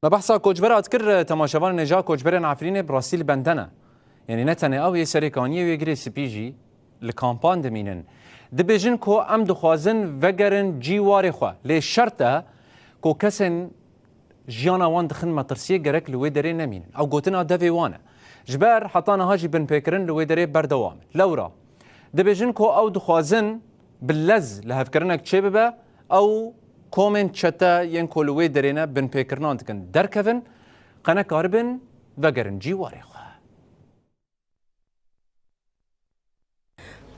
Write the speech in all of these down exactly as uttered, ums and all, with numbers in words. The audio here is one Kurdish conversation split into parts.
Me behsa koçbera dikir, temaşevanên hêja koçberên Efrînê bi rastî li bende ne. Yanî ne tenê ew, yê Serê Kaniyê û yê Girê Spî jî li kampan dimînin. Dibêjin ku em dixwazin vegerin cîwarê xwe. Lê şert e ku kesên jiyana wan dixin metirsiyê gerek li wê derê nemînin. Ew gotina devê wan e. Ji ber heta niha jî binpêkirin li wê derê berdewam e. Lewra dibêjin ku ew dixwazin bi lez lihevkirinek çêbibe, ew komên çete yên ku li wê derê ne binpêkirinan dikin derkevin, qe nekaribin vegerin cîwarê xwe.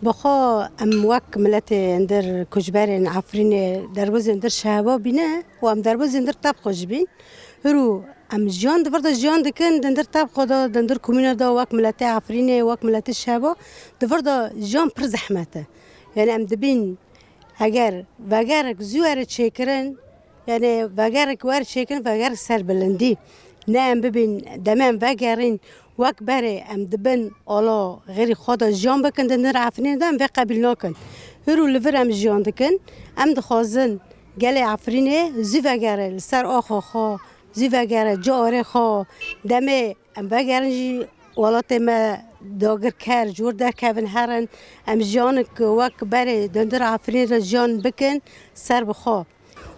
Bi xwe em wek miletê hundir koçberên Efrînê derbozên hundir şehaba bîne û em derbozên hundir teb xwe jî bîn. Hiro em jiyan di vir de jiyan dikin, di hundir teb xwe de, di hundir komîna de wek miletê Efrînê, wek miletê şehaba di vir de jiyan pir zehmet e. Yani em dibîn eger vegerek zû were çêkirin, yani vegerek were çêkirin, vegerek ser bilindî. Ne em bibîn, demê em vegerîn, wek berê em di bin ala xêrî xwe de jiyan bikin, di hundir Efrînê de em vê qebîl nakin. Hiro li vir em jiyan dikin, em dixwazin gelê Efrînê zû vegere li ser axa xwe, zû vegere carê xwe, demê em vegerin jî welatê me dagirker, ji wir derkevin herin, em jiyanik wek berê di hundir Efrînê de jiyan bikin ser bi xwe.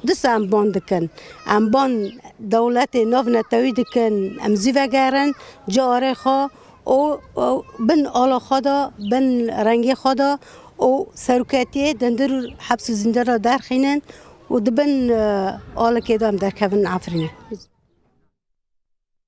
Dîsa em ban dikin. Em ban dewletê navnetewî dikin, em zû vegerin carê xwe û, û bin ala xwe de, bin rengê xwe de û seroketiyê di hundir heps û zîndan de derxînin û di bin, e, alekê de em derkevin Efrînê.